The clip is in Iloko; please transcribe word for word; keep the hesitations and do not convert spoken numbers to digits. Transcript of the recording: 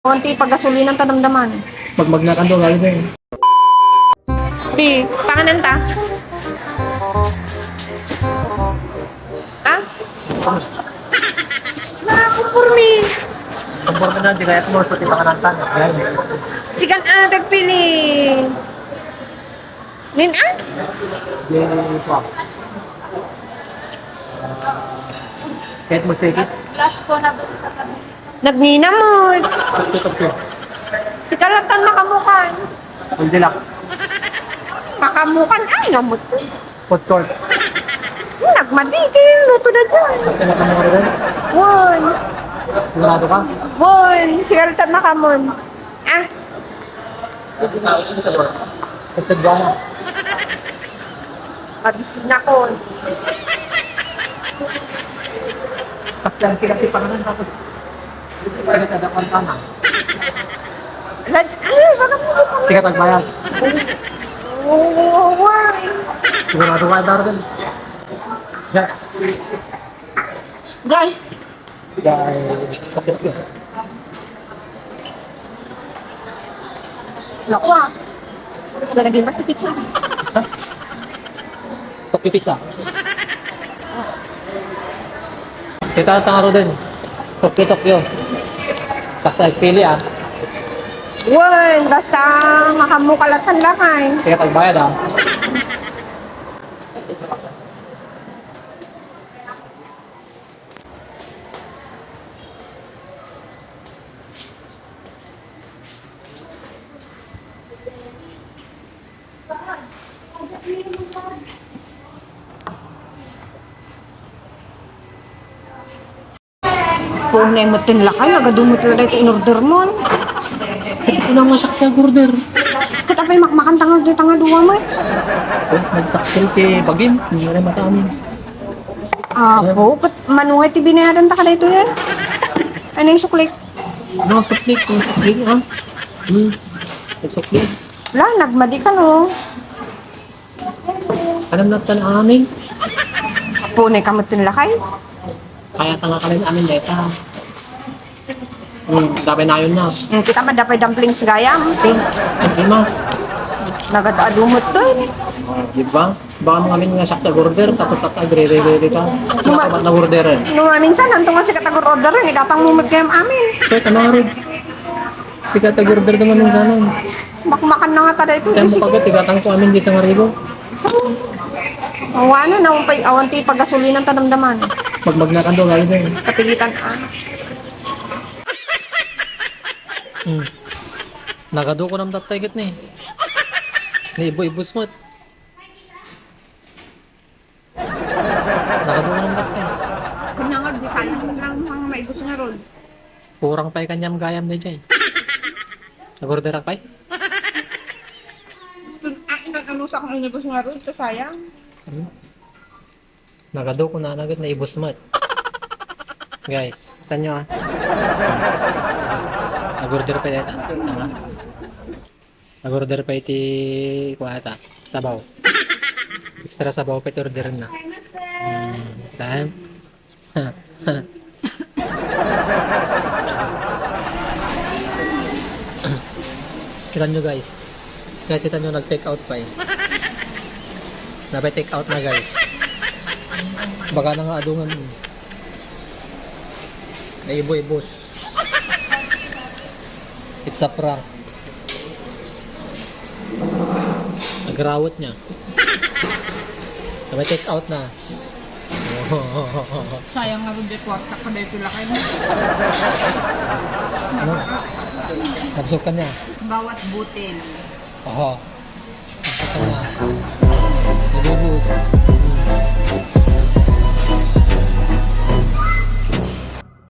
Awan ti paggasolina ta damdaman. Magmagna ka do, lalo din. Bi, panganan ta? Ha? Nakakonforme. Konforme na, di kaya mo, sa ti panganan ta. Ayan. Sikan, ah, tagpili. Nin, ah? Di pa. Kahit mo sige. Last ko na doon sa tabi. Nagninamot. Pagtutok ko. Sikan lang tan makamukan. Goldilocks. Makamukan, ay, ngamot. Food court. Nagmadi, luto na dyan. Basta nakamura rin. One. Sigurado ka? One. Sikan lang tan makamun. Ah. Sa Cebuana. Mabisi na ko. Tapos lang sila si pangalan, tapos ano ka dapat tama? Lad-, ay, wala mo. Sige, tagbayad. Oo, why? Sigurado ka, Darden. Yeah. Guys, Dahil sakit yun. Naku ah. Sila naging basta pizza. Pizza? Tokyo Pizza. Kita tangaro din. Tokyo, Tokyo. Basta pili ah. Wen, basta makamukalatan lakay. Sige, tagbayad ah. Punay met ti lakay, nagadu met ti in-order mo. Ket kuna nga siak ti ag-order. Ket apay makmakan tanga, tanga dua met. Oh, nagtaksil ti bagim, hindi na mata amin. Apo, ket mano nga ti binayadan ta kadaytoy? Ano yung sukli? No, sukli, no, sukli, ha? Hmm. Ay, sukli. Wala, nagmadi ka, no? Anam na tan amin? Apo, ne ka met ti lakay? Kaya tanga ka rin amin, deta. Hmm, dapay nayon na. Hmm, kita man, dapay dumplings gayam. Okay. Okay, mas. Nagad-adu met to. Di ba? Baka mga amin nga siak nag-order, tapos tak agrere-rere ka. Sino ka ba nag-order eh? No, minsan, anto nga sikat nag-order, eh, igatang mo met gayam amin. Kahit ano nga rin. Sikat nag-order naman minsan nun. Makmakan na nga tada ito. Kaya mo isip kagat, eh. Igatang ko amin di sa ngaribo. Ang wano na, awan pay, awan ti paggasolina ta damdaman. Magmagna ka doon, lalo din. Kapilitan, ah. Hmm. Nagadu ko nam tattay ket ni. Ni ibo-ibos met. Nagadu ko nam tattay. Kanya nga, di sana lang ang maibos nga ron. Kurang pay kanyam gayam dayjay. Nag-order ak pay? Gusto, ah, nag-ano sa akong inibos nga ron, ta sayang. Hmm. Nagadu ko na nagat na ibus met. Guys, kita nyo ah. Nag-order pa yata. Tama. Nag-order pa iti kuwata. Sabaw. Extra sabaw pa iti order na. Hmm, time. Kita nyo guys. Guys, kita nyo nag-take out pa eh. Napay take out na guys. Baga na nga adungan eh. Naibo-ibos. It's a prank. Nagrawat niya. Napay take out na. Sayang nga rin di kwarta ka dahil pila kayo. Ano? Nabsog ka niya? Bawat butil. Oho. Nabsog ka niya. Nabubus.